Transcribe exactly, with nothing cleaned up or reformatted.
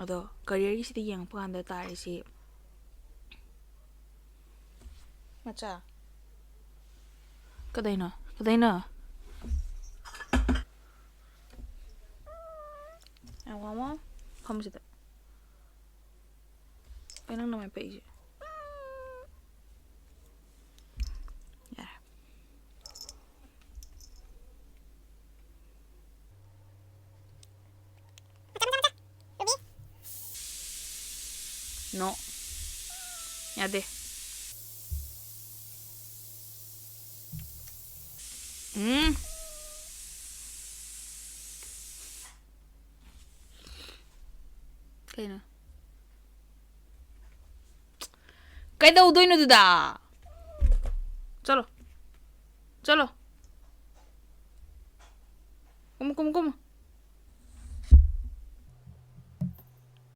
ꯑꯗꯣ ꯀꯔꯤꯌꯔꯒꯤꯁꯤꯗ ꯌꯦꯡꯉꯛꯄ ꯀꯥꯟꯗ ꯇꯥꯔꯤꯁꯤ, ꯃꯆꯥ, ꯀꯗꯩꯅꯣ? ꯀꯗꯩꯅꯣ? ꯌꯥꯝ ꯋꯥꯃ ꯐꯝꯁꯤꯗ꯫ ꯑꯩ ꯅꯪ ꯅꯃꯥꯏ ꯄꯛꯏꯁꯦ꯫ ꯌꯥꯔꯦ꯫ ꯅꯣ꯫ ꯌꯥꯗꯦ꯫ ꯎꯝ꯫ ꯀꯩꯅꯣ? ꯀꯩꯗꯧꯗꯣꯏꯅꯣ ꯑꯗꯨꯗ? ꯆꯠꯂꯣ꯫ ꯆꯠꯂꯣ꯫ ꯀꯨꯝꯃꯨ, ꯀꯨꯝꯃꯨ, ꯀꯨꯝꯃꯨ꯫